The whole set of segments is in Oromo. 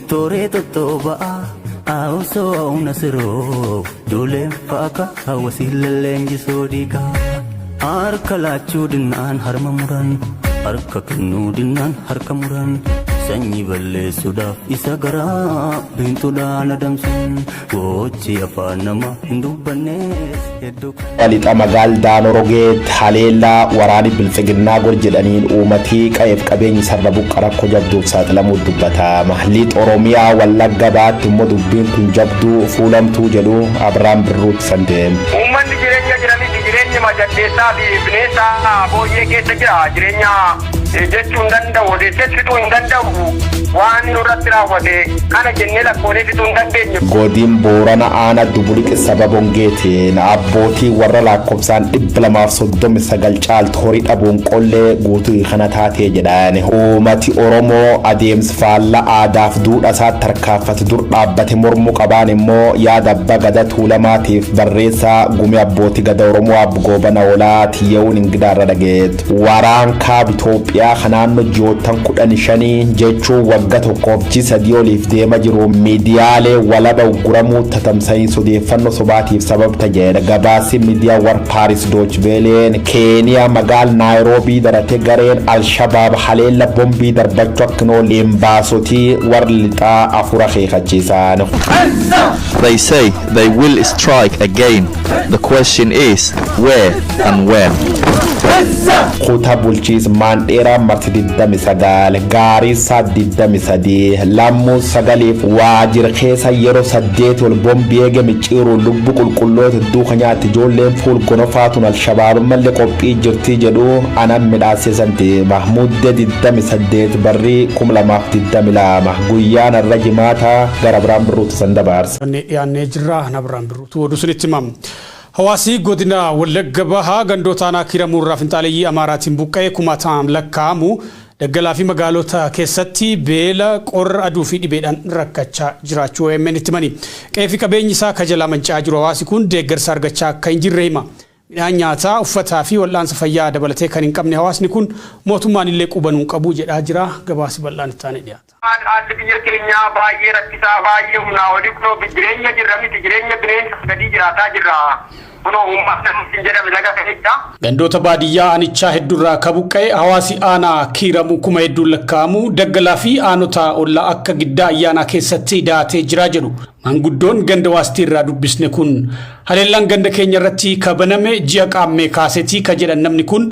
Tooree tottooba'a Awusoo nasiroo Duuleen faaka hawwasiin leenjisoo dhiigaa. Harka laachuu dinnaan harma muran, harka kennuu dinnaan harka muran, sanyii balleessuudhaaf isa garaa biintuudhaan adamsan, gochi afaan nama hin dubbannees hedduu. Lixa magaal Daanorogeet haleellaa waraani Biltsiginnaa gor jedhaniin uumatii qa'eef qabeenyi sarara buqqa rakkoo jabduuf saaxilamuu dubbatama. Lixa Oromiyaa Wallagga Baatti immoo dubbiin kun jabduu fuulamtuu jedhu Abiraan Birruutti san deema. Uummanni jireenya jiranitti jireenya majalleessaa fi bineensa booyyee keessa jira. Jireenya jechuu hin danda'u, odeessee fixuu hin danda'u. Waan nurratti raawwate kana jennee lakkoolee fixuu hin dandeenyu. Godin Boorana aana Dubuliqi sababa hongeetiin abbootii warra lakkoofsaan 239 caaltu horii dhabuun qollee guutuu kana taatee jedhan. Uummati Oromoo adeemsa faallaa aadaaf duudhaa isaatti tarkaanfate dur dhaabbate mormuu qabaan immoo yaada abbaa gadaa Tuulamaatiif barreessaa gumii abbootii gada Oromoo Abbo Goobana Oolaa Tiyyeewwan Ingidaarra dhageettu. Waraan kaaba Itoophiyaa kan naannoo ji'oottan 15 jechuun waggaa tokkoof ji 3 oliif deema jiru miidiyaalee walaba ugguramuu tatamsa'iinsa odeeffannoo sobaatiif sababa ta'edha. Gabaasi miidiyaa war Paaris Doochveeleen Keeniyaa magaal Naayiroobii darate gareen Alshabaab haleella bombii darbachuu akka hin oolle embaasotii warri lixaa afur akeekachiisan. They say they will strike again. The question is where and when. Kutaa bulchiinsa Maandheeraa marti 29, Gaariisaa 23, Lammuu sagaliif Waajjira keessa yeroo saddeet ol bombii eege micciiruun lubbuu qulqulloota hedduu kan nyaatti ijoolleen fuul gonofaatuun Alshabaab mallee qophii jirtii jedhu anan midhaasisanti. Mahmuuddee 28 barrii 2022 guyyaan har'a jimaata gara biraan Birruutti san dabarsa. Dhiyaannee jirra, na biraan Birruutu oduu sunitti himamu. Hawaasi godina Wallagga Bahaa gandoota aanaa Kiiramuurraa finxaaleeyyii Amaaraatiin buqqa'ee kumaataan lakkaa'amu daggalaa fi magaalota keessatti beela, qorra, aduu fi dhibeedhaan rakkachaa jiraachuu OMN itti himani. Qe'ee fi qabeenyi isaa ka jalaa manca'aa jiru hawaasi kun deeggarsa argachaa akka hin jirre hima. Midhaan nyaataa, uffataa fi wal'aansa fayyaa dabalatee kan hin qabne hawaasni kun mootummaan illee qubanuu qabu jedhaa jira. Gabaasi bal'aan itti aanee dhiyaata. Haalli biyya keenyaa baay'ee rakkisaa, baay'ee humnaa olii. Kunoo jireenya jirra miti, jireenya bineensa gadii jiraataa jirra. Kunoo uummata hin jedhame laga keessa. Gandoota baadiyyaa aanichaa hedduurraa ka buqqa'e hawaasi aanaa Kiiramu kuma hedduun lakkaa'amu daggalaa fi aanota ollaa akka Giddaa Ayyaanaa keessatti daatee jira jedhu. Maanguddoon ganda Waastii irraa dubbisne kun haleellaan ganda keenya irratti kabaname ji'a Qaammee kaasetii ka jedhan namni kun,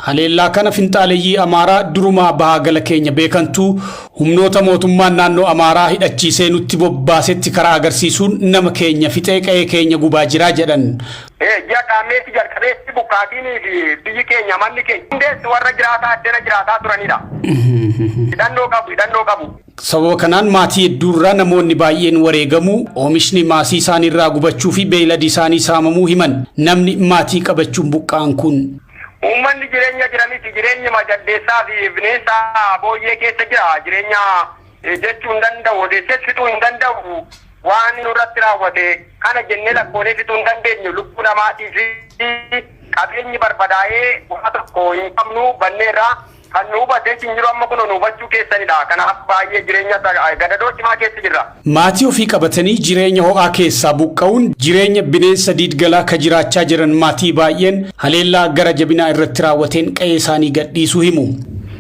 haleellaa kana finxaaleeyyii Amaaraa durumaa bahaa gala keenya beekantu humnoota mootummaan naannoo Amaaraa hidhachiisee nutti bobbaasetti karaa agarsiisuun nama keenya fixee qa'ee keenya gubaa jiraa jedhan. Ji'a Qaammeetti jalqabeetti buqqaatinii fi biyyi keenya, manni keenya hundeessi warra jiraataa addana jiraataa turanidha. Hidhannoo qabu, hidhannoo qabu. Sababa kanaan maatii hedduurraa namoonni baay'een wareegamuu, oomishni maasii isaaniirraa gubachuu fi beeyladii isaanii saamamuu himan namni maatii qabachuun buqqa'an kun. Uummanni jireenya jira miti, jireenya majalleessaa fi bineensa booyyee keessa jira. Jireenya jechuu hin danda'u, odeessee fixuu hin danda'u. Waan nurratti raawwate kana jennee lakkoolee fixuu hin dandeenyu. Lubbuu namaatii fi qabeenyi barbadaa'ee waa tokko hin qabnu, banneerraa kan nu hubatee hin jiru. Amma kun nu hubachuu keessanidha. Kanaaf baay'ee jireenya gadadoo cimaa keessa jirra. Maatii ofii qabatanii jireenya ho'aa keessaa buqqa'uun jireenya bineensa diidgalaa ka jiraachaa jiran maatii baay'een haleellaa gara jabinaa irratti raawwateen qe'ee isaanii gadhiisuu himu.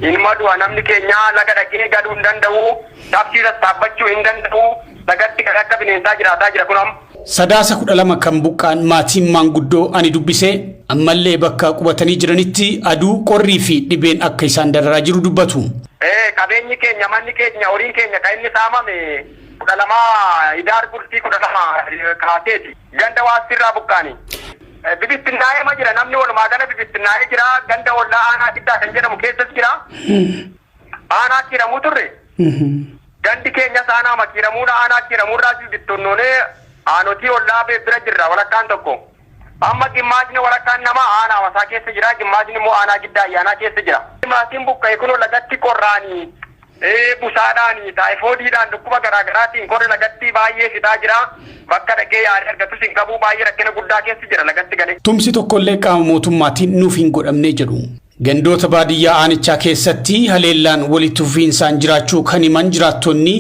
Ilma du'a namni keenya laga dhaqee galuu hin danda'u. Taaksii sassaabbachuu hin danda'u. Lagatti kan akka bineensaa jiraataa jira kun amma. Sadaasa 12 kan buqqa'an maatiin maanguddoo ani dubbisee ammallee bakka qubatanii jiranitti aduu, qorrii fi dhibeen akka isaan dararaa jiru dubbatu. Qabeenyi keenya, manni keenya, horiin keenya kan inni saamame 12, Hidaar bultii 12 kaaseeti. Ganda Waastirraa buqqaani. Bibittinnaa'ee ma jira, namni walumaa gala bibittinnaa'ee jira. Ganda ollaa aanaa Giddaa kan jedhamu keessas jira. Aanaa Kiiramuu turre. Gandi keenyas aanaa Kiiramuudha. Aanaa Kiiramuurraas bibittinnoonee aanotii ollaa bira jirra walakkaan tokko. Amma gimmaashni walakkaan namaa aanaa Hawaasaa keessa jira. Gimmaashni immoo aanaa Giddaa Ayyaanaa keessa jira. Maatiin buqqa'e kun lagatti qorraanii, busaadhaanii, taayifoodiidhaan, dhukkuba garaagaraatiin qorri lagatti baay'ee fixaa jira. Bakka dhaqee yaalii argatus hin qabu, baay'ee rakkina guddaa keessa jira lagatti galee. Tumsi tokkollee qaama mootummaatiin nuuf hin godhamne jedhu. Gandoota baadiyyaa aanichaa keessatti haleellaan walitti fufiinsaan jiraachuu kan himan jiraattonni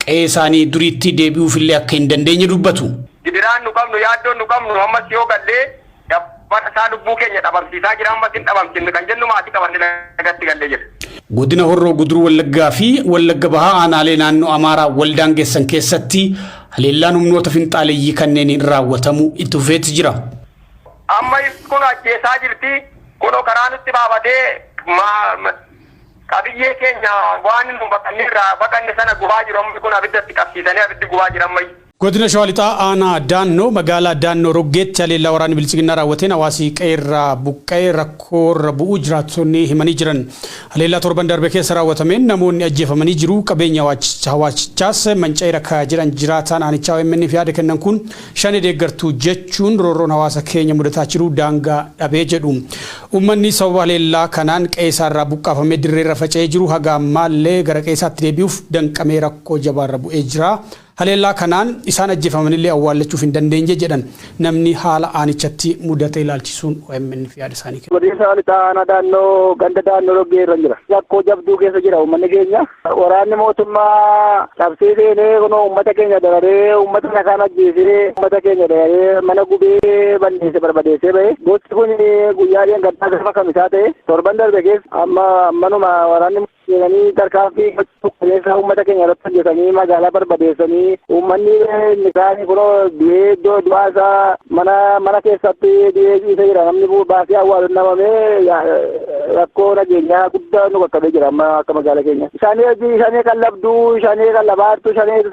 Qe'ee isaanii duriitti deebi'uufillee akka hin dandeenye dubbatu. Gidiraan nu qabnu, yaaddoon nu qabnu, ammas yoo gallee bara isaa lubbuu keenya dhabamsiisaa jira, ammas hin dhabamsinne kan jennu maatii qabanne lagatti gallee jira. Godina Horroo Guduruu Wallaggaa fi Wallagga Bahaa aanaalee naannoo Amaaraa waldaan geessan keessatti haleellaan humnoota finxaaleeyyii kanneeniin raawwatamu itti fufeetti jira. Amma kun ajjeesaa jirti. Kunoo karaa nutti baafatee qabiyyee keenya waan nu baqanne irraa baqanne sana gubaa jiru. Amma kun abiddatti qabsiisanii abiddi gubaa jira ammayyu. Godina Shawaa Lixaa aanaa Daannoo magaalaa Daannoo Roggeetti haleellaa waraanni Biltsiginnaa raawwateen hawaasi qe'eerraa buqqa'ee rakkoorra bu'uu jiraattonni himanii jiran. Haleellaa torban darbe keessa raawwatameen namoonni ajjeefamanii jiru. Qabeenya hawaasichaas manca'eera ka jedhan jiraataan aanichaa OMN'f yaada kennan kun shani deeggartuu jechuun roorroon hawaasa keenya mudataa jiru daangaa dhabee jedhu. Uummanni sababa haleellaa kanaan qe'ee isaarraa buqqaafamee dirreerra faca'ee jiru haga ammaallee gara qe'ee isaatti deebi'uuf danqamee rakkoo jabaarra bu'ee jira. Haleellaa kanaan isaan ajjeefamanillee awwaallachuuf hin dandeenye jedhan namni haala aanichatti mudate ilaalchisuun OMN'f yaada isaanii kennan. Godina Shawaa Lixaa aanaa Daannoo ganda Daannoo Roggee irra jira. Rakkoo jabduu keessa jira uummanni keenya. Waraanni mootummaa cabsee seenee kunoo uummata keenya dararee, uummata nakaan ajjeesee, uummata keenya dararee, mana gubee balleesse, barbadeessee bahe. Gosti kun guyyaa dheengaddaa gaafa kamisaa ta'e torban darbe keessa amma manuma waraanni seenanii tarkaanfii keessa uummata keenya irratti hojjetanii magaalaa barbadeessanii, uummanni isaanii kunoo du'ee iddoo du'aa isaa mana mana keessatti du'ee ciisee jira. Namni baasee awwaalu namamee rakkoo nageenyaa guddaa nu qaqqabee jira amma akka magaalaa keenya. Isaanii isaanii qallabduu, isaanii qallabaartuu, isaanii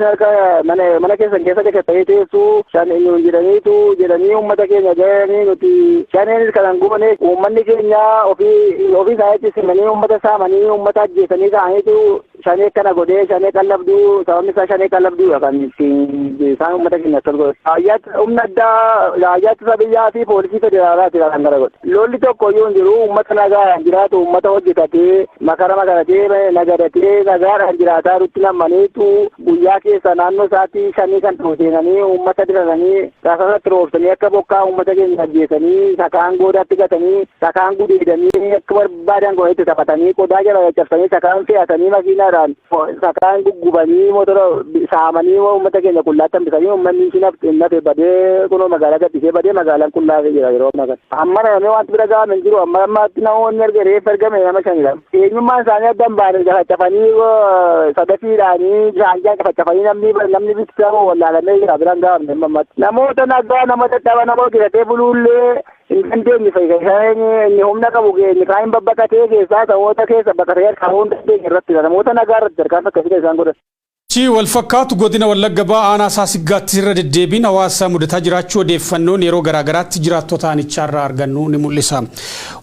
mana mana keessan keessa ta'ee teessuu nu jedhaniitu jedhanii uummata keenya gahanii nuti shaneenis kanan goone. Uummanni keenya ofii ofii isaaniitti simanii uummata saamanii, uummata ajjeesanii ka'aniitu shanee kana godhee, shanee qallabduu, sababni isaa shanee qallabduudha kan ittiin isaan uummata keenya akkas godhe. Raayyaatti humna addaa, raayyaa ittisa biyyaa fi poolisii federaalaati kan kana godhe. Lolli tokko iyyuu hin jiru. Uummata nagaadhaan jiraatu, uummata hojjetatee makara makaratee nagadatee nagaadhaan jiraataa jirutti nammaniitu guyyaa keessa naannoo isaatti shanii kan ta'u seenanii uummata diraranii, rasaasatti roobsanii, akka bokkaa uummata keenya ajjeesanii, sakaan goodaatti gatanii, sakaan gudeedanii, akka barbaadan godhanii taphatanii, qodaa jala caccabsanii, sakaan fe'atanii, makiinaadhaan sakaan guggubanii, motora saamanii, uummata keenya qullaatti hambisanii, uummanni isin nafe badee kunoo magaalaa gadhisee badee magaalaan qullaafee jira yeroo ammaa kana. Amma namni wanti bira ga'ame hin jiru. Amma ammaatti namoonni arge reeffa argame nama shanidha. Eenyummaan isaanii adda hin baane. Cafacafanii sadafiidhaanii saanjaan cafacafanii namni bifti wallaalamee jira, bira hin ga'amne amma ammaatti. Namoota nagaa, nama dadhaba, nama hojjetatee buluullee hin dandeenye fayyada. Inni humna qabu inni kaan babbaqatee keessaa saboota keessa baqatee harkaa hin dandeenye irratti namoota nagaa irratti tarkaanfii akkasii isaan godhan. Chi wal fakkaatu godina Wallagga Bahaa aanaa Saasiggaatti irra deddeebiin hawaasa mudataa jiraachuu odeeffannoon yeroo garaagaraatti jiraattota aanichaarraa argannu ni mul'isa.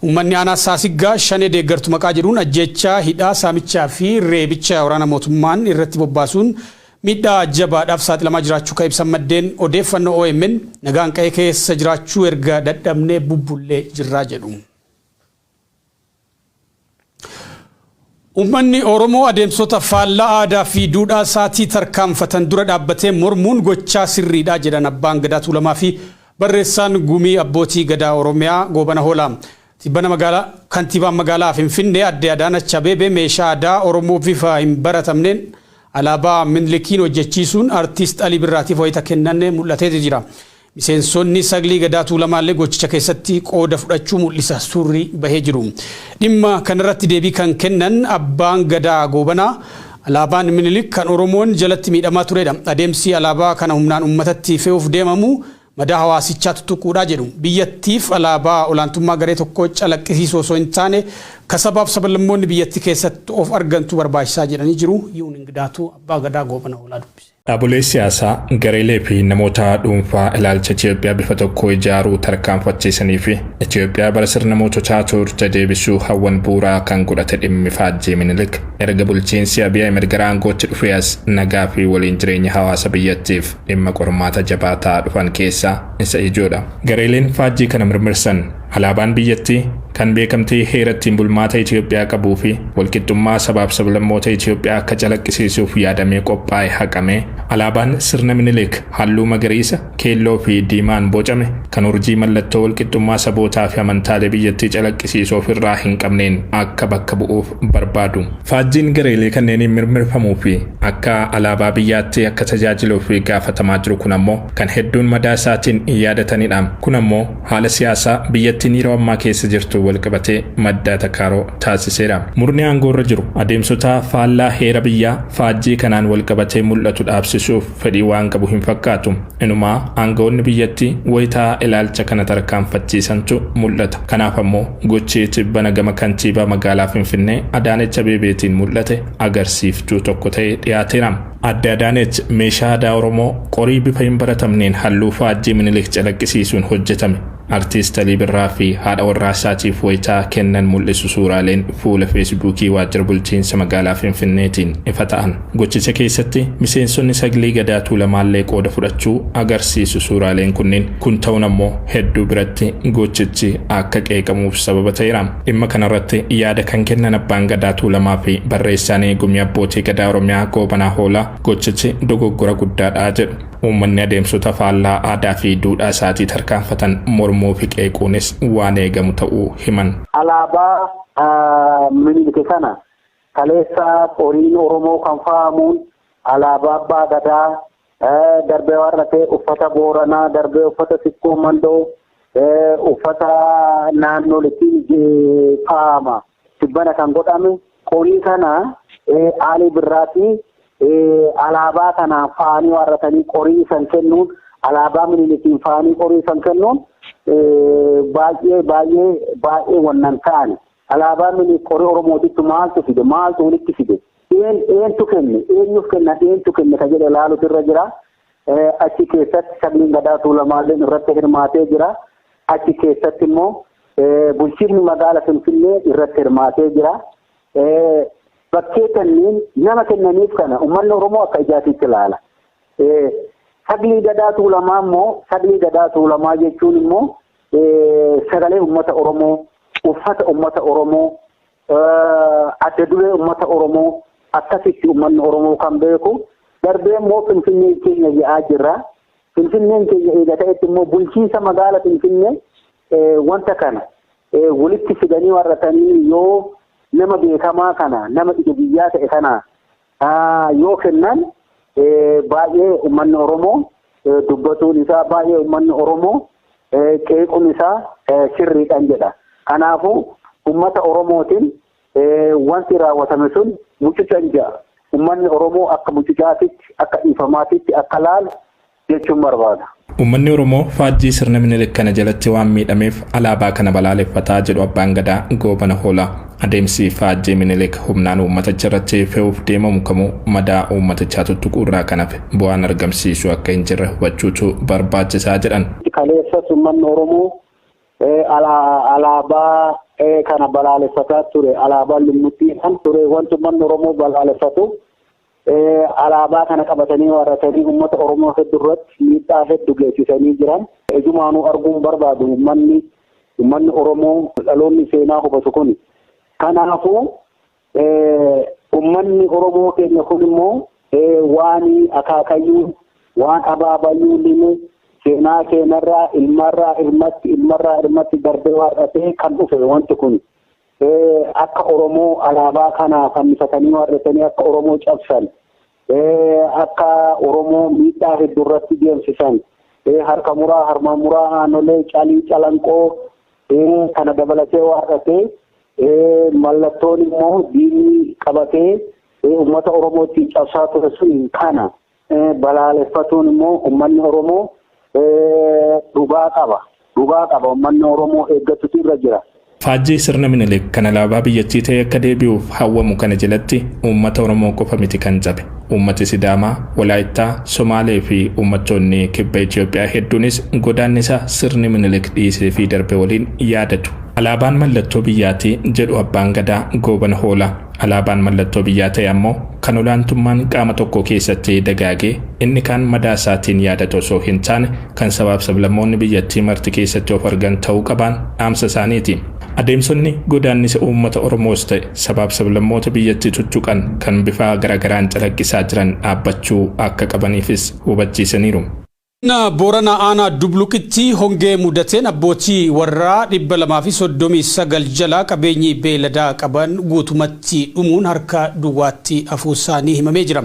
Uummanni aanaa Saasiggaa shanee deeggartu maqaa jedhuun ajjeechaa, hidhaa, saamichaa fi reebicha waraana mootummaan irratti bobbaasuun miidhaa jabaadhaaf saaxilamaa jiraachuu kan ibsan maddeen odeeffannoo OMN, nagaan qa'ee keessa jiraachuu erga dadhabnee bubbullee jirraa jedhu. Uummanni Oromoo adeemsota faallaa aadaa fi duudhaa isaatii tarkaanfatan dura dhaabbatee mormuun gochaa sirriidha jedhan Abbaan Gadaa Tuulamaa fi barreessaan Gumii Abbootii Gadaa Oromiyaa Goobana Hoolaa. Tibbana magaalaa kantiibaan magaalaa Finfinnee Aadde Adaanach Abeebee meeshaa aadaa Oromoo bifa hin baratamneen alaabaa Minilikiin hojjechiisuun artiist Alii Birraatiif wayita kennan mul'ateeti jira. Miseensonni Saglii Gadaa Tuulamaallee gochicha keessatti qooda fudhachuu mul'isa suurri bahee jiru. Dhimma kanarratti deebii kan kennan Abbaan Gadaa Goobanaa, alaabaan Minilik kan Oromoon jalatti miidhamaa turedha. Adeemsi alaabaa kana humnaan uummatatti fe'uuf deemamu madaa hawaasichaa tuttuquudha jedhu. Biyyattiif alaabaa olaantummaa garee tokkoo calaqqisiisuu osoo hin taane kasabaaf sablammoonni biyyattii keessatti of argantu barbaachisaa jedhanii jiru. Yihuun Ingidaatu Abbaa Gadaa Goobana Hoolaa dubbise. Dhaabolee siyaasaa, gareelee fi namoota dhuunfaa ilaalcha Itoophiyaa bifa tokko ijaaruu tarkaanfachiisanii fi Itoophiyaa bara sirna moototaa turte deebisuu hawwan bu'uuraa kan godhate dhimmi faajjii Minilik erga bulchiinsi Abiy Ahmed gara aangootti dhufee as nagaa fi waliin jireenya hawaasa biyyattiif dhimma qormaata jabaa ta'aa dhufan keessaa isa ijoodha. Gareeleen faajjii kana mirmirsan alaabaan biyyattii Kan beekamtii heera ittiin bulmaata Itoophiyaa qabuu fi walqixxummaa sabaaf sablammoota Itoophiyaa akka calaqqisiisuuf yaadamee qophaa'e haqamee, alaabaan sirna Minilik halluu magariisa, keelloo fi diimaan bocame kan urjii mallattoo walqixxummaa sabootaa fi amantaalee biyyattii calaqqisiisu ofirraa hin qabneen akka bakka bu'uuf barbaadu. Faajjiin gareelee kanneeniin mirmirfamuu fi akka alaabaa biyyaatti akka tajaajiluuf gaafatamaa jiru kun ammoo kan hedduun madaa isaatiin yaadatanidha. Kun ammoo haala siyaasaa biyyattiin yeroo ammaa keessa jirtu walqabatee madda atakaaroo taasiseera. Murni aangoorra jiru adeemsota faallaa heera biyyaa faajjii kanaan walqabatee mul'atu dhaabsisuuf fedhii waan qabu hin fakkaatu. Inumaa aangawoonni biyyattii wayitaa ilaalcha kana tarkaanfachiisantu mul'ata. Kanaaf ammoo gochi tibbana gama kantiibaa magaalaa Finfinnee Adaanech Abeebeetiin mul'ate agarsiiftuu tokko ta'ee dhiyaateera. Adde Adaanech meeshaa aadaa Oromoo qorii bifa hin baratamneen halluu faajjii Minilik calaqqisiisuun hojjetame Artiist Alii Birraa fi haadha warraa isaatiif wayitaa kennan mul'isu suuraaleen fuula Feesbuukii waajjira bulchiinsa magaalaa Finfinneetiin ifa ta'an. Gochicha keessatti miseensonni Saglii Gadaa Tuulamaallee qooda fudhachuu agarsiisu suuraaleen kunniin. Kun ta'uun ammoo hedduu biratti gochichi akka qeeqamuuf sababa ta'eera. Dhimma kanarratti yaada kan kennan Abbaan Gadaa Tuulamaa fi barreessaan Gumii Abbootii Gadaa Oromiyaa Goobanaa Hoolaa gochichi dogoggora guddaadha jedhu. Uummanni adeemsota faallaa aadaa fi duudhaa isaatii tarkaanfatan mormuu fi qeequunis waan eegamu ta'uu himan. Alaabaa Minilik kana kaleessa qoriin Oromoo kan fa'amuun alaabaa Abbaa Gadaa darbee warra ta'e uffata Booranaa darbee uffata Sikkoo Mandoo uffata naannoleetiin fa'ama. Tibbana kan godhame qorii kana Alii Birraatii alaabaa kanaan fa'anii waarratanii qorii san kennuun, alaabaa Minilikiin fa'anii qorii san kennuun baay'ee baay'ee baay'ee wannan ta'ani. Alaabaa Minilik qorii Oromootitti maaltu fide, maaltu walitti fide, eentu kenne, eenyuuf kenna, eentu kenne ka jedhe laalutu irra jira. Achi keessatti Sagliin Gadaa Tuulamaalleen irratti hirmaatee jira. Achi keessatti immoo bulchiinni magaala Finfinnee irratti hirmaatee jira. Bakkee kanneen nama kennaniif kana uummanni Oromoo akka ijaatiitti ilaala. Saglii Gadaa Tuulamaa immoo, Saglii Gadaa Tuulamaa jechuun immoo sagalee uummata Oromoo, uffata uummata Oromoo, adda duree uummata Oromoo akkasitti uummanni Oromoo kan beeku. Darbee immoo Finfinnee keenya jedhaa jirra. Finfinneen keenya eega ta'etti immoo bulchiinsa magaala Finfinnee wanta kana walitti fidanii warratanii yoo nama beekamaa kana, nama ija biyyaa ta'e kana yoo kennan baay'ee uummanni Oromoo dubbatuun isaa, baay'ee uummanni Oromoo qeequun isaa sirriidhaan jedha. Kanaafuu uummata Oromootiin wanti raawwatame sun mucucan ja'a. Uummanni Oromoo akka mucucaatitti, akka dhiifamaatitti akka laalu jechuun barbaada. Uummanni Oromoo faajjii sirna Minilik kana jalatti waan miidhameef alaabaa kana balaaleffataa jedhu Abbaan Gadaa Goobana Hoolaa. Adeemsi faajjii Minilik humnaan uummaticha irratti fe'uuf deemamu kamuu madaa uummatichaa tuttuquu irraa kan hafe bu'aan argamsiisu akka hin jirre hubachuutu barbaachisaa jedhan. Kaleessas uummanni Oromoo alaabaa kana balaaleffataa ture. Alaabaa Lummuxxii kan ture wanti uummanni Oromoo balaaleffatu alaabaa kana qabatanii waarratanii uummata Oromoo hedduu irratti miidhaa hedduu geessisanii jiran. Ijumaanuu arguun barbaadu uummanni Oromoo dhaloonni seenaa hubatu kun. Kanaafuu uummanni Oromoo keenya kun immoo waan akaakayyuu, waan abaabayyuu lime seenaa keenyarraa ilmarraa ilmatti, ilmarraa ilmatti darbee waarratee kan dhufe wanti kun. Akka Oromoo alaabaa kana fannifatanii waarratanii akka Oromoo cabsan, akka Oromoo miidhaa hedduu irratti deemsisan, harka muraa, harma muraa, aanolee, calii, calanqoo kana dabalatee waarratee mallattoon immoo diinni qabatee uummata Oromoo ittiin cabsaa ture sun kana balaaleffatuun immoo uummanni Oromoo dhugaa qaba. Dhugaa qaba uummanni Oromoo eeggatutu irra jira. Faajjii sirna Minilik kan alaabaa biyyattii ta'e akka deebi'uuf hawwamu kana jalatti uummata Oromoo qofa miti kan cabe. Uummati Sidaamaa, Walaayittaa, Somaalee fi uummattoonni kibba Itoophiyaa hedduunis godaannisa sirni Minilik dhiisee fi darbe waliin yaadatu. Alaabaan mallattoo biyyaati jedhu Abbaan Gadaa Goobana Hoolaa. Alaabaan mallattoo biyyaa ta'e ammoo kan olaantummaan qaama tokko keessatti dagaagee inni kaan madaa isaatiin yaadatu osoo hin taane kan sabaaf sablammoonni biyyattii marti keessatti of argan ta'uu qabaan dhaamsa isaaniiti. Adeemsonni godaannisa uummata Oromoos ta'e sabaaf sablammoota biyyattii tuttuqan kan bifa garaagaraan calaqqisaa jiran dhaabbachuu akka qabaniifis hubachiisaniiru. Boorana aanaa Dubluqitti hongee mudateen abbootii warraa 239 jalaa qabeenyi beeladaa qaban guutumatti dhumuun harka duwwaatti hafuu isaanii himamee jira.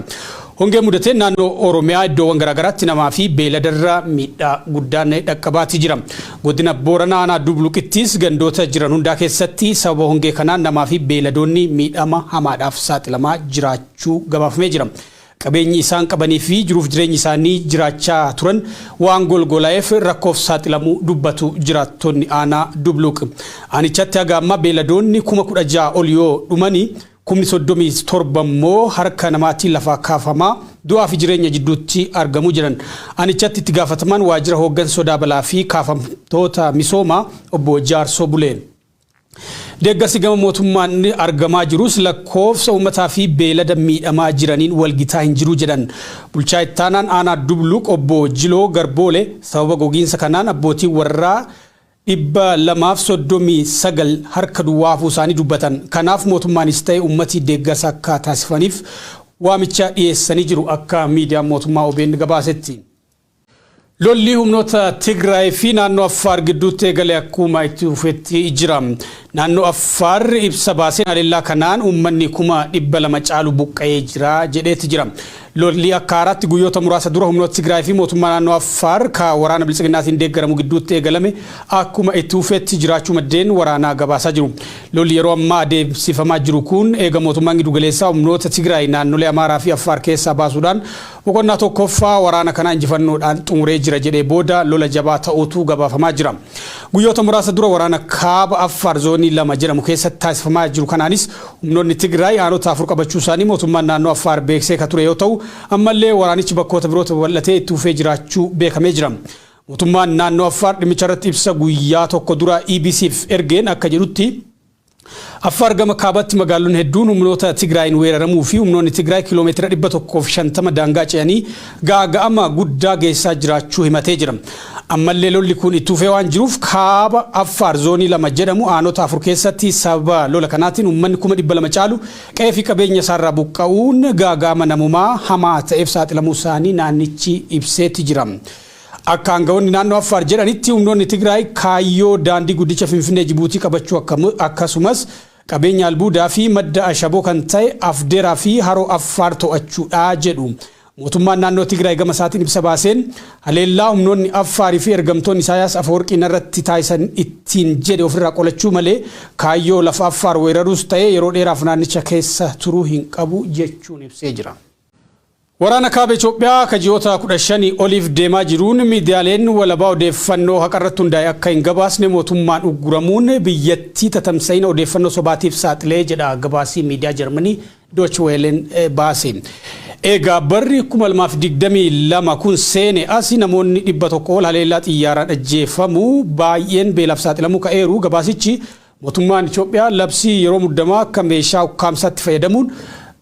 Hongee mudateen naannoo Oromiyaa iddoowwan garaagaraatti namaa fi beeladarra miidhaa guddaan dhaqqabaati jira. Godina Boorana aanaa Dubluqittis gandoota jiran hundaa keessatti sababa hongee kanaan namaa fi beeladoonni miidhama hamaadhaaf saaxilamaa jiraachuu gabaafamee jira. Qabeenyi isaan qabanii fi jiruuf jireenyi isaanii jiraachaa turan waan golgolaa'eef rakkoof saaxilamuu dubbatu jiraattonni aanaa Dubluq. Aanichatti haga ammaa beeladoonni 16,000 ol yoo dhumanii, 37,000 immoo harka namaatiin lafaa kaafamaa du'aa fi jireenya jidduutti argamuu jiran. Aanichatti itti gaafatamaan waajjira hooggansa sodaa balaa fi kaafamtoota misoomaa obbo Jaarsoo Buleen, deeggarsi gama mootummaan argamaa jirus lakkoofsa uummataa fi beelada miidhamaa jiraniin walgitaa hin jiru jedhan. Bulchaa ittaanaan aanaa Dubluq obbo Jiloo Garboole sababa gogiinsa kanaan abbootii warraa 239 harka duwwaa hafuu isaanii dubbatan. Kanaaf mootummaanis ta'e uummati deeggarsa akka taasifaniif waamicha dhiyeessanii jiru akka miidiyaan mootummaa OBN gabaasetti. Lolli humnoota Tigraay fi naannoo Affaar gidduutti eegale akkuma itti fufetti jira. Naannoo Affaar ibsa baaseen haleellaa kanaan uummanni 200,000 caalu buqqa'ee jira jedheetti jira. Lolli akka haaraatti guyyoota muraasa dura humnoota Tigraay fi mootummaa naannoo Affaar ka waraana biltsiginnaatiin deeggaramu gidduutti eegalame akkuma itti fufetti jiraachuu maddeen waraanaa gabaasaa jiru. Lolli yeroo ammaa adeemsifamaa jiru kun eega mootummaan giddugaleessaa humnoota Tigraay naannolee Amaaraa fi Affaar keessaa baasuudhaan boqonnaa tokkoffaa waraana kanaa injifannoodhaan xumuree jira jedhee booda lola jabaa ta'uutu gabaafamaa jira. Guyyoota muraasa dura waraana kaaba Affaar zoonii 2 jedhamu keessatti taasifamaa jiru kanaanis humnoonni Tigraay aanota afur qabachuu isaanii mootummaan naannoo Affaar beeksisee ka ture yoo ta'u, ammallee waraanichi bakkoota birootti babal'atee itti fufee jiraachuu beekamee jira. Mootummaan naannoo Affaar dhimmicha irratti ibsa guyyaa tokko dura EBCf ergeen akka jedhutti, Affaar gama kaabatti magaalonni hedduun humnoota Tigraayin weeraramuu fi humnoonni Tigraay kiiloomeetira 150 daangaa ce'anii gaaga'ama guddaa geessaa jiraachuu himatee jira. Ammallee lolli kun itti fufee waan jiruuf kaaba Affaar zoonii 2 jedhamu aanota afur keessatti sababa lola kanaatiin uummanni 200,000 caalu qe'ee fi qabeenya isaarraa buqqa'uun gaaga'ama namumaa hamaa ta'eef saaxilamuu isaanii naannichi ibseetti jira. Akka aangawoonni naannoo Affaar jedhanitti, humnoonni Tigraay kaayyoo daandii guddicha Finfinnee Jibuutii qabachuu, akkasumas qabeenya albuudaa fi madda ashaboo kan ta'e Afdeeraa fi haroo Affaar to'achuudha jedhu. Mootummaan naannoo Tigraay gama isaatiin ibsa baaseen haleellaa humnoonni Affaarii fi ergamtoonni Isaayaas Afawarqii irratti taasisan ittiin jedhe ofirraa qolachuu malee kaayyoo lafa Affaar weeraruus ta'e yeroo dheeraaf naannicha keessa turuu hin qabu jechuun ibsee jira. Waraana kaaba Itoophiyaa ka ji'oota 15 oliif deemaa jiruun miidiyaaleen walabaa odeeffannoo haqarratti hundaa'e akka hin gabaasne mootummaan ugguramuun biyyattii tatamsa'ina odeeffannoo sobaatiif saaxilee jedha gabaasii miidiyaa Jarmanii Deutsche Wellen baase. Egaa barri 2022 kun seene asi namoonni 100 ol haleellaa xiyyaaraan ajjeefamu, baay'een beelaaf saaxilamuu ka'eeru gabaasichi. Mootummaan Itoophiyaa labsii yeroo muddamaa akka meeshaa ukkaamsaatti fayyadamuun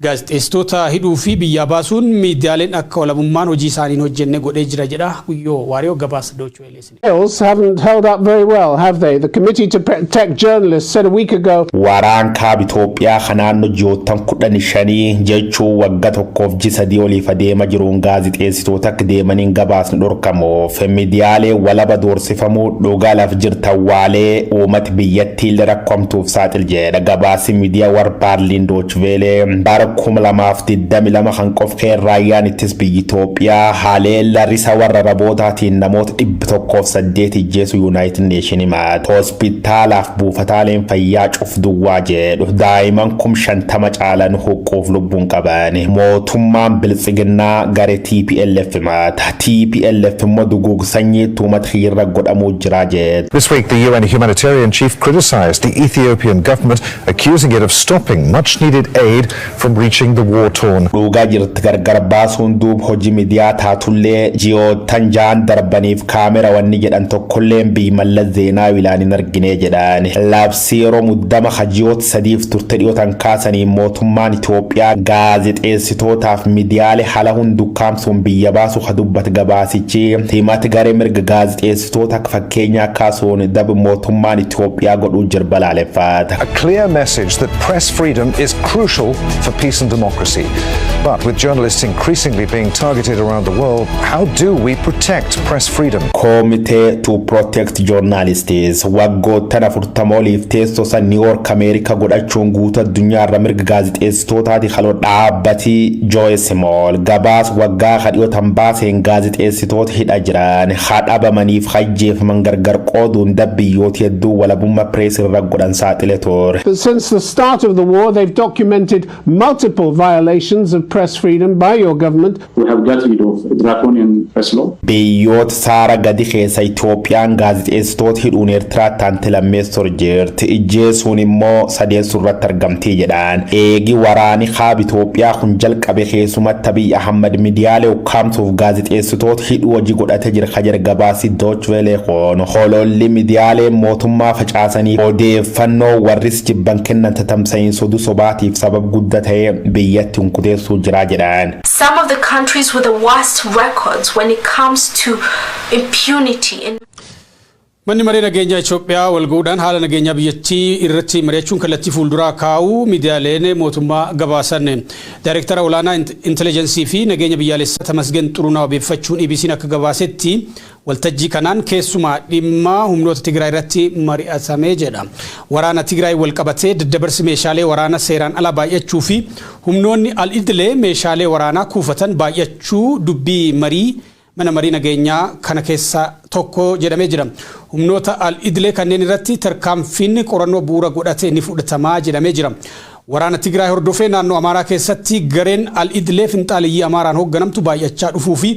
gaazexeessitoota hidhuu fi biyyaa baasuun miidiyaaleen akka walabummaan hojii isaanii hin hojjenne godhee jira jedha. Guyyoo Waariyoo gabaasa Deutsche Welle. Wales haven't held up very well, have they? The Committee to Protect Journalists said a week ago Waraan kaaba Itoophiyaa kan naannoo ji'oottan 15 jechuun waggaa tokkoof ji 3 oliif adeema jiruun gaazixeessitoota akka deemaniin gabaasni dhorkamuuf, miidiyaalee walaba doorsifamuu, dhugaa laf jirtan waalee uummati biyyattii illee rakkoomtuuf saaxil jedha gabaasi miidiyaa warra Baarliin Deutsche Welle. Bara 2022 kan qofkee raayyaan ittis biyya Itoophiyaa haleella risa warra rabootaatiin namoota 108 ijjeesu United Nation himata. Hospitaalaaf buufataaleen fayyaa cuf duwwaa jedhu, daa'iman 50,000 caalan huqquuf lubbuun qaban. Mootummaan biltsiginnaa garee TPLF himata. TPLF immoo duguug sanyii uummata irra godhamuu jira jedhu. This week, the UN humanitarian chief criticized the Ethiopian government, accusing it of stopping much needed aid from reaching the war-torn. Dhugaa jirti gargar baasuun duub hojii miidiyaa taatullee, ji'oottan 6n darbaniif kaamera wanni jedhan tokkolleen biyyi Mallas Zeenaawi ilaan hin argine jedhan. Labsii yeroo muddama ji'oota 3f turte dhiyootan kaasanii mootummaan Itoophiyaa gaazexeessitootaaf miidiyaalee haala hundukkaamsuun biyya baasu ka dubbate gabaasichi, himati garee mirga gaazexeessitoota akka fakkeenyaa kaasuun daba mootummaan Itoophiyaa godhuu jira balaaleffata. A clear message that press freedom is crucial for peace and democracy. But with journalists increasingly being targeted around the world, how do we protect press freedom? Committee to Protect Journalists waggoottan 40 oliif teessoo san New York, Ameerika godhachuun guutuu addunyaarra mirga gaazexeessitootaati kaloo dhaabbatii Joyce Small gabaas waggaa kadhiyootan baaseen gaazexeessitoota hidha jiran hadhabamaniif hajjeefaman gargar qooduun dabbiyyoota hedduu walabummaa pirees irra godhan saaxile ture. But since the start of the war, they've documented multiple violations of press freedom by your government. We have got rid of draconian press law. Biyyoota saara gadi keessa Itoophiyaan gaazexeessitoota hidhuun Eertiraatti aante lammeessor jirti. Ijjeesuun immoo sadeessuu irratti argamtii jedhan. Eegi waraani kaaba Itoophiyaa kun jalqabe keessumatti Abiy Ahmad miidiyaalee ukkaamsuuf gaazexeessitoota hidhuu hojii godhatee jira ka jedhe gabaasi Deutsche Welle kun, hololli miidiyaalee mootummaa facaasanii odeeffannoo warris jibban kennan tatamsa'iin sodu sobaatiif sabab guddaa ta'ee biyyatti hunkuteessuu jira jedhan. Some of the countries with the worst records when it comes to impunity in Manni maree nageenyaa Itoophiyaa walga'uudhaan haala nageenyaa biyyattii irratti mari'achuun kallattii fuulduraa kaa'uu miidiyaaleen mootummaa gabaasan. Daayireektara olaanaa inteleejensii fi nageenya biyyaalessaa Tamasgen Xurunaa wabeeffachuun EBC'n akka gabaasetti, waltajjii kanaan keessumaa dhimma humnoota Tigraay irratti mari'atamee jedha. Waraana Tigraay wal qabatee daddabarsi meeshaalee waraanaa seeraan ala baay'achuu fi humnoonni al-idilee meeshaalee waraanaa kuufatan baay'achuu dubbii marii mana marii nageenyaa kana keessa tokko jedhamee jira. Humnoota al-idilee kanneen irratti tarkaanfiin qorannoo bu'uura godhate ni fudhatamaa jedhamee jira. Waraana Tigraay hordofee naannoo Amaaraa keessatti gareen al-idilee finxaaliyyii Amaaraan hoogganamtu baay'achaa dhufuu fi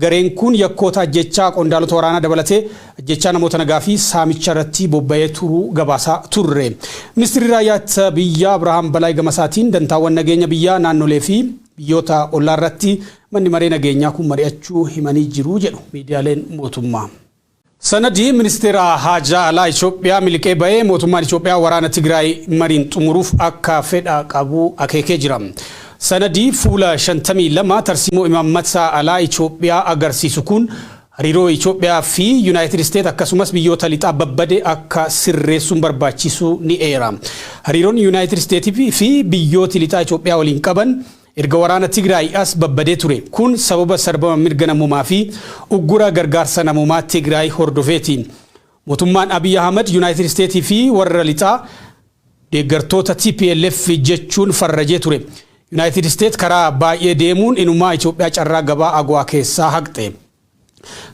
gareen kun yakkoota ajjechaa qondaalota waraanaa dabalatee ajjechaa namoota nagaa fi saamicha irratti bobba'ee turuu gabaasaa turre. Ministeerri raayyaa ittisa biyyaa Abirahaam Balaay gamasaatiin dantaawwan nageenya biyyaa, naannolee fi biyyoota ollaa irratti manni maree nageenyaa kun mari'achuu himanii jiru jedhu miidiyaaleen mootummaa. Sanadii ministeera haajaa alaa Itoophiyaa miliqee ba'ee mootummaan Itoophiyaa waraana Tigraay mariin xumuruuf akka fedha qabu akeekee jira. Sanadii fuula 52 tarsiimoo imaammata alaa Itoophiyaa agarsiisu kun hariiroo Itoophiyaa fi Yuunaayitid Isteet akkasumas biyyoota lixaa babbade akka sirreessuun barbaachisu ni eera. Hariiroon Yuunaayitid Isteetii fi biyyooti lixaa Itoophiyaa waliin qaban erga waraana Tigraay as babbadee ture. Kun sababa sarbama mirga namoomaa fi uggura gargaarsa namoomaa Tigraay hordofeeti. Mootummaan Abiy Ahmad Yuunaayitid Isteetii fi warra lixaa deeggartoota TPLF jechuun farrajee ture. Yuunaayitid Isteet karaa baay'ee deemuun inumaa Itoophiyaa carraa gabaa AGOA keessaa haqxe.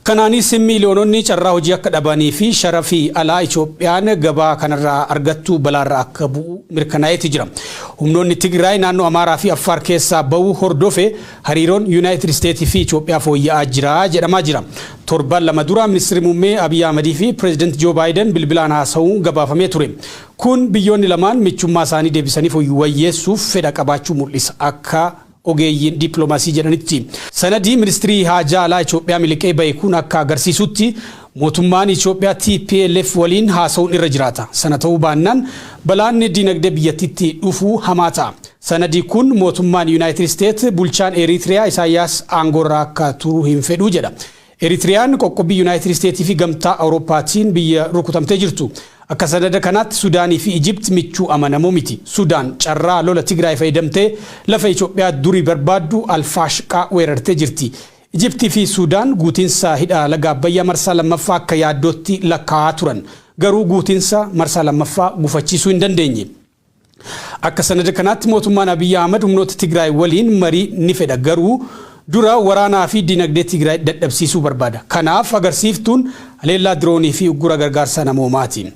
Kanaanis miiliyoononni carraa hojii akka dhabanii fi sharafii alaa Itoophiyaan gabaa kanarraa argattu balaarra akka bu'u mirkanaa'eeti jira. Humnoonni Tigraay naannoo Amaaraa fi Affaar keessaa ba'uu hordofe hariiroon Yuunaayitid Isteetii fi Itoophiyaa fooyya'aa jira jedhamaa jira. Torban 2 dura ministeerri muummee Abiy Ahmadii fi pireezidaanti Joo Baayiden bilbilaan haasa'uun gabaafamee ture. Kun biyyoonni lamaan michummaa isaanii deebisanii wayyeessuuf fedha qabaachuu mul'isa akka ogeeyyiin dippiloomaasii jedhanitti. Sanadii ministirii haajaa alaa Itoophiyaa miliqee bahe kun akka agarsiisutti, mootummaan Itoophiyaa TPLF waliin haasa'uun irra jiraata. Sana ta'uu baannaan balaan dinagdee biyyattiitti dhufuu hamaa ta'a. Sanadii kun mootummaan Yuunaayitid Isteet bulchaan Eritiriyaa Isaayyaas aangoorraa akka turu hin fedhu jedha. Eritiriyaan qoqqobbii Yuunaayitid Isteetii fi Gamtaa Awurooppaatiin biyya rukutamtee jirtu. Akka sanada kanaatti Sudaanii fi Ijipt michuu amanamoo miti. Sudaan carraa lola Tigraay fayyadamtee lafa Itoophiyaa durii barbaaddu Alfaashqaa weerartee jirti. Ijiptii fi Sudaan guutiinsa hidha laga Abbayyaa marsaa lammaffaa akka yaaddootti lakkaa'aa turan. Garuu guutiinsa marsaa lammaffaa gufachiisuu hin dandeenye. Akka sanada kanaatti mootummaan Abiyyi Ahmad humnoota Tigraay waliin marii ni fedha, garuu dura waraanaa fi dinagdee Tigraay dadhabsiisuu barbaada. Kanaaf agarsiiftuun haleellaa diroonii fi uggura gargaarsa namoomaati.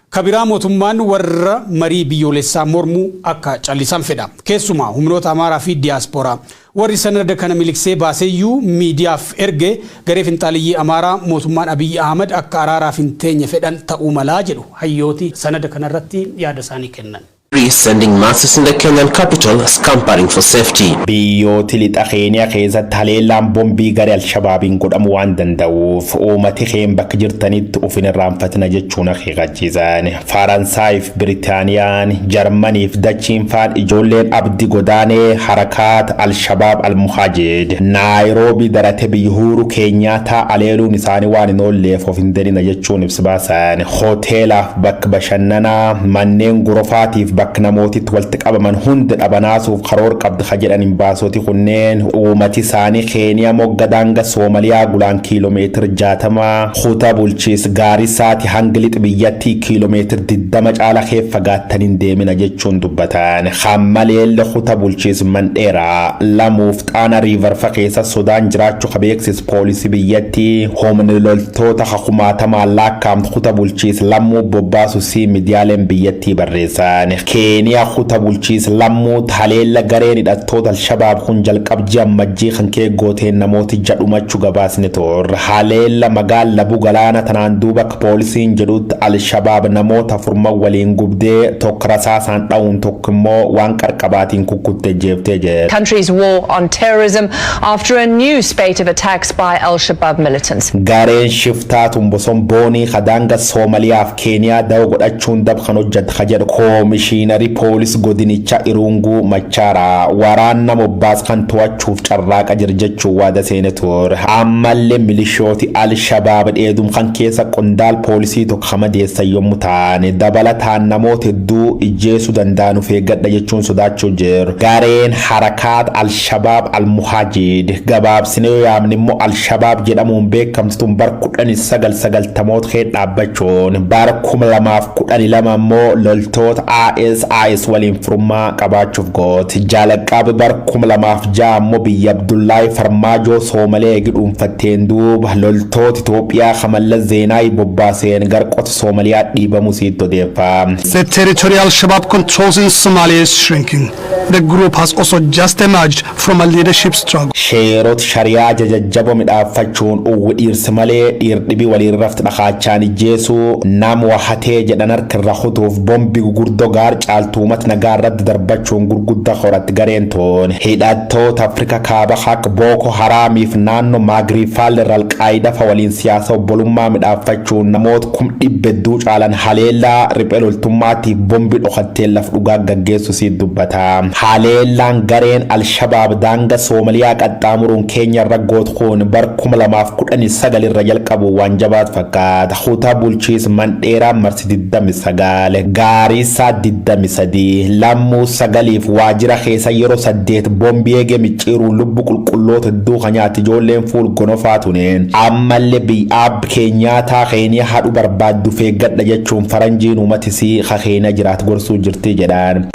Kabiraa mootummaan warra marii biyyoolessaa mormuu akka callisan fedha. Keessumaa humnoota Amaaraa fi Diyaaspooraa. Warri sanada kana miliqsee baaseyyuu miidiyaaf erge garee finxaaliyyii Amaaraa mootummaan Abiyyi Ahmad akka araaraaf hin teenye fedhan ta'uu malaa jedhu hayyooti sanada kanarratti yaada isaanii kennan. Sending masses in the Kenyan capital scampering for safety. Biyyooti lixa Keeniyaa keessatti haleellaan bombii garee Alshabaabiin godhamu waan danda'uuf uummati keen bakka jirtanitti of hin irraanfatina jechuun akeekkachiisan. Faransaayif, Biritaaniyaan, Jarmaniif Dachiin faan ijoolleen Abdi Godaanee harakaat Alshabaab Almuhaajid Naayiroobii darate biyya Uhuru Keenyaataa aleeluun isaanii waan hin oolleef of hin danina jechuun ibsa baasan. Hoteelaaf bakka bashannanaa, manneen gorofaatiif bakka namootitti walitti qabaman hunda dhabanaasuuf karoora qabdi ka jedhan hin baasoti kunneen, uummati isaanii Keeniyaa mogga daanga Soomaliyaa gulaan kiiloomeetira 60, kutaa bulchiis Gaarisaati hanga lixa biyyattii kiiloomeetira 20 caala kee fagaattan hin deemina jechuun dubbatan. Hammaleelle kutaa bulchiis Mandheeraa, Lamuuf Xaana Riivarfa keessa sodaan jiraachuu ka beeksis poolisii biyyattii, humni loltoota kumaatamaan lakkaa'amtu kutaa bulchiis Lammuu bobbaasu si miidiyaaleen biyyattii barreessan. Keeniyaa kutaa bulchiis Lammuu haleella gareen hidhattoota Alshabaab kun jalqab ji'a Ammajjii kan kee gooteen namooti jadhumachuu gabaasne turre. Haleella magaala Labuu Galaana tanaan duuba akka poolisiin jedhutti Alshabaab namoota afurman waliin gubdee, tokko rasaasaan dha'uun, tokko immoo waan qarqabaatiin kukkuttee jeeftee jedhe. Country's war on terrorism after a new spate of attacks by Al Shabaab militants. Gareen shiftaa tumboson boonii kadaanga Soomaliyaaf Keeniyaa da'oo godhachuun dab kan hojjette ka jedhu koomishiinarii poolis godinichaa Irunguu Machaara, waraana mobbaas kan to'achuuf carraaqa jira jechuun waada seene ture. Ammallee milishooti Al-Shabaab dheedum kan keessa qondaal poolisii tokko hamadeessan yommuu ta'an, dabalataan namoota hedduu ijjeesuu danda'an of eeggadha jechuun sodaachuu jiru. Gareen harakaat Al-Shabaab Al-Muhaajid, gabaabsinee yoo yaamne immoo Al-Shabaab jedhamuun beekamtu tun, bar 1990moota kee dhaabbachuun bara 2012 immoo loltoota ISIS waliin firummaa qabaachuuf goote. Jalqaba bara 2006 immoo biyya Abdullaahi Farmaajoo Soomalee eegi dhuunfatteen duuba loltoota Itoophiyaa Kamalla Zeenaayi bobbaaseen garqota Soomaliyaa dhiibamuu sitti odeeffa. The territory Al-Shabaab controls in Somalia is shrinking. The group has also just emerged from a leadership struggle. Sheerota shariyaa jajajjaboo midhaaffachuun uwwi dhiirsi malee dhiirdhibii waliin rafti dhakaachaan ijjeesuu, nama wahatee jedhan harka irra kutuuf bombi gurguddoo gaar caaltuumat nagaa irratti darbachuun gurguddaa horatti. Gareen toon hidhattoota Afrika Kaaba akka Booko Haraamiif naannoo Maagriifaal irra Alqaayidaa fa waliin siyaasa obbolummaa midhaaffachuun namoota 400,000 caalan haleellaa riphee loltummaatiif bombi dhokatteen laf dhugaa gaggeessu siit dubbata. Haleellaan gareen Alshabaab daanga Soomaliyaa qaxxaamuruun Keenya irra gootu kun bar 2019 irra jalqabu waan jabaat fakkaata. Kutaa bulchiis Mandheeraa marsi 29, Gaariisaa 23, Lammuu sagaliif waajjira keessa yeroo saddeet bombi eegee micciiruun lubbu qulqulloota hedduu kan nyaatti ijoolleen fuul gonofaa tuneen ammallee biyyaab Keenyaataa Keeniyaa haadhu barbaaddu feeggadha jechuun faranjiin uummatisii Keeniyaa jiraat gorsuu jirti jedhaan.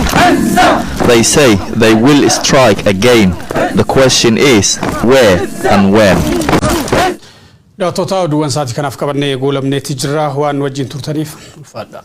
They say they will strike again. The question is, where and when? Daawwattoota, oduuwwan sa'aatii kanaaf qabannee goolabneetti jirra. Waan wajjin turtaniif ulfaadha.